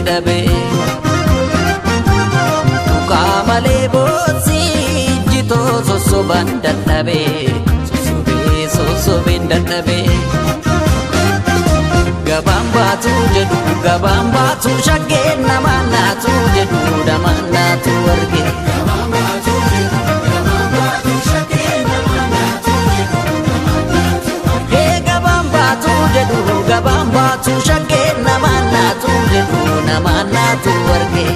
dhabe. Tuqaa malee boossi ijjitoo sossobaan dadhabe, sossobee sossobeen dadhabe. Gabaan baatu jedhu, gabaan baatu, shaggeen namaan naatu jedhu, namaan naatu arge. Ee gabaan baatu jedhu, gabaan baatu, shaggeen namaan naatu jedhu, namaan naatu arge.